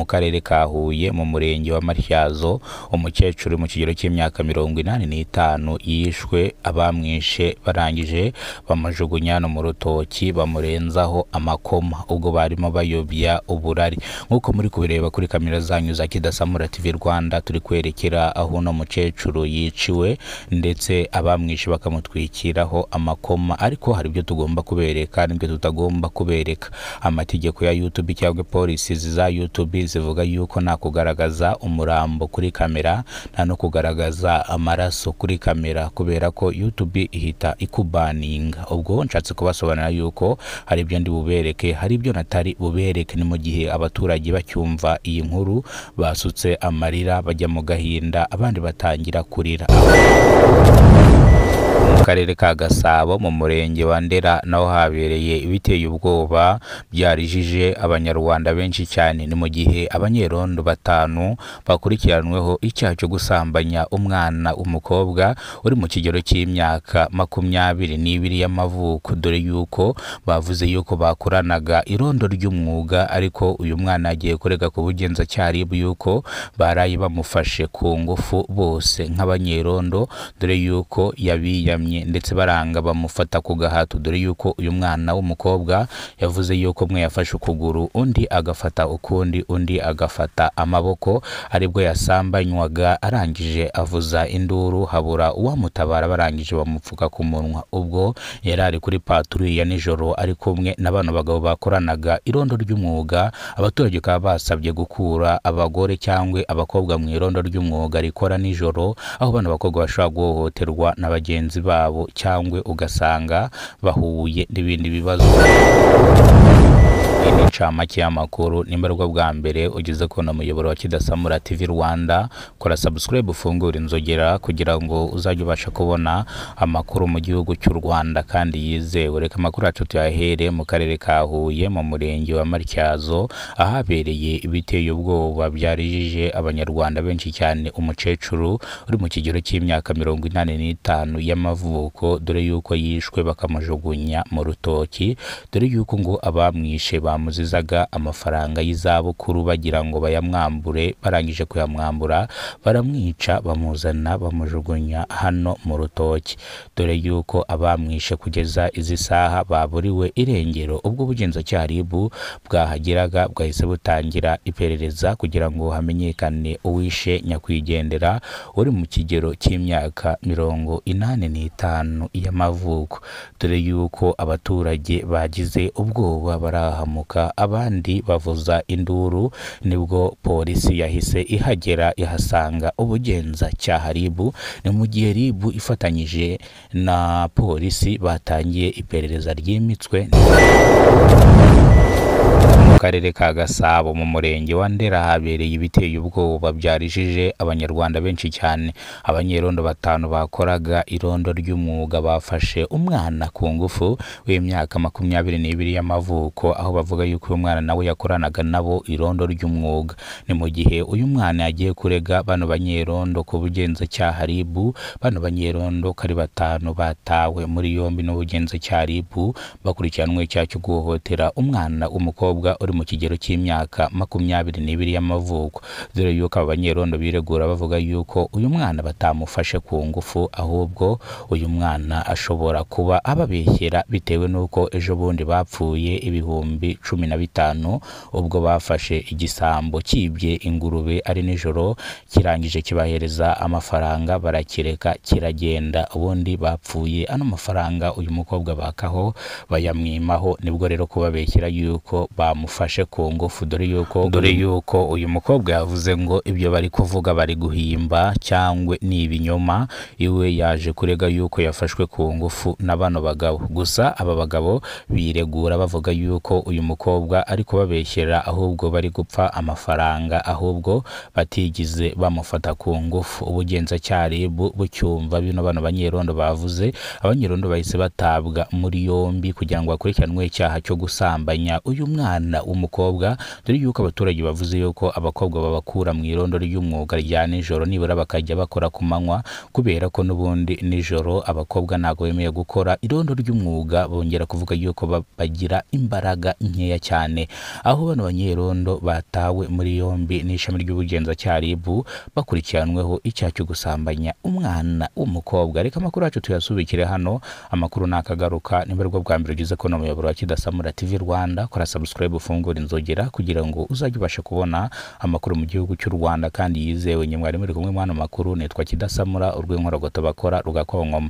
karere ka Huye mu murenge wa Matyazo, umukecuru mu kigero cy'imyaka 85 yishwe, abamwishe barangije bamujugunya no mu rutoki bamurenzaho amakoma ubwo barimo bayobya uburari. Nk'uko muri kubireba kuri kamera zanyu za Kidasamura TV Rwanda, turi kwerekera aho uno mukecuru yiciwe ndetse abamwishe bakamutwikiraho amakoma, ariko hari ibyo tugomba kubereka n'ibyo tutagomba kubereka. Amategeko ya YouTube cyangwa polisi za YouTube zivuga yuko nta kugaragaza umurambo kuri kamera, nta no kugaragaza amaraso kuri kamera, kubera ko YouTube ihita ikubaninga. Ubwo nshatse kubasobanurira yuko hari ibyo ndi bubereke, hari ibyo natari bubereke. Ni mu gihe abaturage bacyumva iyi nkuru basutse amarira bajya mu gahinda, abandi batangira kurira. Mu karere ka Gasabo mu murenge wa Ndera naho habereye ibiteye ubwoba byarijije abanyarwanda benshi cyane. Ni mu gihe abanyerondo 5 bakurikiranweho icyaha cyo gusambanya umwana w'umukobwa uri mu kigero cy'imyaka 22 y'amavuko, dore yuko bavuze yuko bakoranaga irondo ry'umwuga, ariko uyu mwana agiye kurega ku bugenzacyaha yuko baraye bamufashe ku ngufu bose nk'abanyerondo, dore yuko yabiyamye ndetse baranga bamufata ku gahato, dore yuko uyu mwana w'umukobwa yavuze yuko umwe yafashe ukuguru, undi agafata ukundi, undi agafata amaboko, aribwo yasambanywaga, arangije avuza induru habura uwamutabara, barangije bamupfuka ku munwa. Ubwo yari ari kuri patrouille ya nijoro ari kumwe na bano bagabo bakoranaga irondo ry'umwuga. Abaturage bakaba basabye gukura abagore cyangwa abakobwa mu irondo ry'umwuga rikora nijoro, aho bano bakobwa bashobora guhohoterwa na bagenzi babo cyangwa ugasanga bahuye n'ibindi bibazo. Ni incamake y'amakuru. Nimba aribwo bwa mbere ugeze kubona umuyoboro wa Kidasamura TV Rwanda, kora subscribe ufungure inzogera kugira ngo uzajye ubasha kubona amakuru mu gihugu cy'u Rwanda kandi yizewe. Reka amakuru yacu tuyahere mu karere ka Huye mu murenge wa Matyazo, ahabereye ibiteye ubwoba byarijije abanyarwanda benshi cyane. Umukecuru uri mu kigero cy'imyaka 85 y'amavuko, dore yuko yishwe bakamujugunya mu rutoki, dore yuko ngo abamwishe bamuzizaga amafaranga y'izabukuru bagira ngo bayamwambure, barangije kuyamwambura baramwica bamuzana bamujugunya hano mu rutoki, dore yuko abamwishe kugeza izi saha baburiwe irengero. Ubwo ubugenzacyaha RIB bwahageraga bwahise butangira iperereza kugira ngo hamenyekane uwishe nyakwigendera uri mu kigero cy'imyaka 85 y'amavuko, dore yuko abaturage bagize ubwoba barahamuka, abandi bavuza induru. Nibwo polisi yahise ihagera ihasanga ubugenzacyaha RIB. Ni mu gihe RIB ifatanyije na polisi batangiye iperereza ryimitswe. Mu karere ka Gasabo mu murenge wa Ndera habereye ibiteye ubwoba byarijije abanyarwanda benshi cyane. Abanyerondo 5 bakoraga irondo ry'umwuga bafashe umwana ku ngufu w'imyaka 22 y'amavuko, aho bavuga yuko uyu mwana nawe yakoranaga nabo irondo ry'umwuga. Ni mu gihe uyu mwana yagiye kurega bano banyerondo ku bugenzacyaha RIB. Bano banyerondo kari 5 batawe muri yombi n'ubugenzacyaha RIB, bakurikiranwe icyaha cyo guhohotera umwana w'umukobwa uri mu kigero cy'imyaka 22 y'amavuko, dore yuko abanyerondo biregura bavuga yuko uyu mwana batamufashe ku ngufu, ahubwo uyu mwana ashobora kuba ababeshyera bitewe n'uko ejo bundi bapfuye 15,000 ubwo bafashe igisambo kibye ingurube ari nijoro, kirangije kibahereza amafaranga barakireka kiragenda, ubundi bapfuye ano mafaranga uyu mukobwa bakaho bayamwimaho. Nibwo rero kubabeshyera yuko bamufashe ku ngufu, dore yuko uyu mukobwa yavuze ngo ibyo bari kuvuga bari guhimba cyangwa ni ibinyoma. Iwe yaje kurega yuko yafashwe ku ngufu na bano bagabo, gusa aba bagabo biregura bavuga yuko uyu mukobwa ari kubabeshyera, ahubwo bari gupfa amafaranga, ahubwo batigize bamufata ku ngufu. Ubugenzacyaha RIB bucyumva bino bano banyerondo bavuze, abanyerondo bahise batabwa muri yombi kugira ngo bakurikiranwe icyaha cyo gusambanya uyu mwana w'umukobwa, dore yuko abaturage bavuze yuko abakobwa babakura mu irondo ry'umwuga rya nijoro nibura bakajya bakora ku manywa, kubera ko n'ubundi nijoro abakobwa ntabwo bemeye gukora irondo ry'umwuga. Bongera kuvuga yuko bagira imbaraga nkeya cyane. Aho bano banyerondo batawe muri yombi n'ishami ry'ubugenzacyaha RIB bakurikiranweho icyaha cyo gusambanya umwana w'umukobwa. Reka amakuru yacu tuyasubikire hano, amakuru nakagaruka. Niba aribwo bwa mbere ugize ko umuyoboro wa Kidasamura TV Rwanda, kora subscribe ufungure inzogera kugira ngo uzajye ubasha kubona amakuru mu gihugu cy'u Rwanda kandi yizewe. Nyamwari muri kumwe mwana makuru, nitwa Kidasamura, urw'inkorogoto bakora rugakonkoma.